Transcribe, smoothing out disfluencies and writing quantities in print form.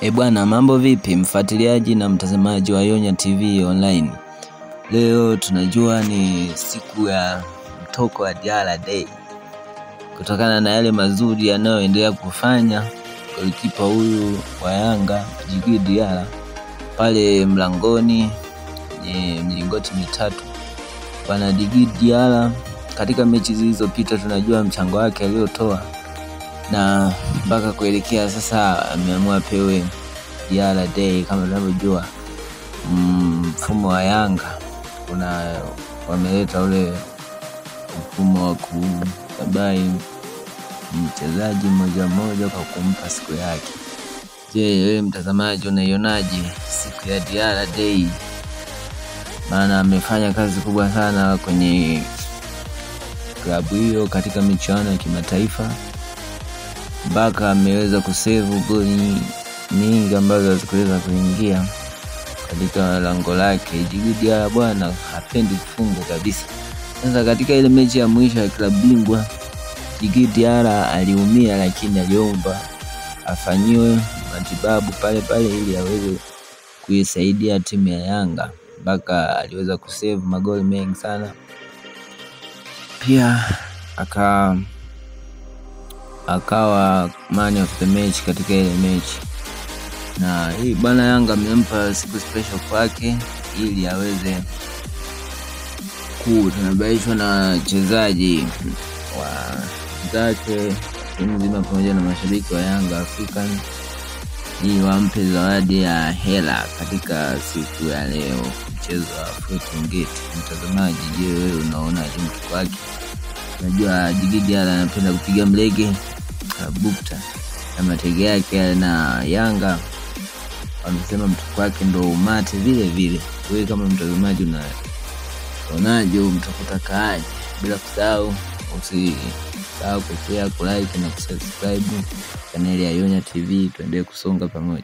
Bwana, mambo vipi mfuatiliaji na mtazamaji wa Yonya TV Online? Leo tunajua ni siku ya mtoko wa Diarra Day. Kutokana na yale mazuri yanayoendelea kufanya golikipa huyu wa Yanga Djigui Diarra pale mlangoni kwenye milingoti mitatu. Bwana Djigui Diarra katika mechi zilizopita tunajua mchango wake aliotoa, na mpaka kuelekea sasa ameamua pewe Diarra Day. Kama tunavyojua mfumo wa Yanga kuna wameleta ule mfumo wa kubabai mchezaji mmoja mmoja kwa kumpa siku yake. Je, wewe mtazamaji unaionaje siku ya Diarra Day? Maana amefanya kazi kubwa sana kwenye klabu hiyo katika michuano ya kimataifa, mpaka ameweza kusevu goli nyingi ambazo hazikuweza kuingia katika lango lake. Djigui Diarra bwana hapendi kufungwa kabisa. Sasa katika ile mechi ya mwisho ya klabu bingwa Djigui Diarra aliumia, lakini aliomba afanyiwe matibabu pale pale ili aweze kuisaidia timu ya Yanga, mpaka aliweza kusave magoli mengi sana. Pia akawa man of the match katika ile mechi. Na hii bwana Yanga amempa siku special kwake ili aweze kutunabaishwa na wachezaji wa zake timu nzima pamoja na mashabiki wa Yanga African ili wampe zawadi ya hela katika siku ya leo mchezo wa Fountain Gate. Mtazamaji, je, wewe unaona mtu wake? Unajua Djigui Diarra anapenda kupiga mlege bukta na matege yake, na Yanga wamesema mtuko wake ndo umate vile vile. Wewe kama mtazamaji unaonaje mtakuta kaaje? Bila kusahau usisahau kushare, kulike na kusubscribe chaneli ya Yonya TV, tuendelee kusonga pamoja.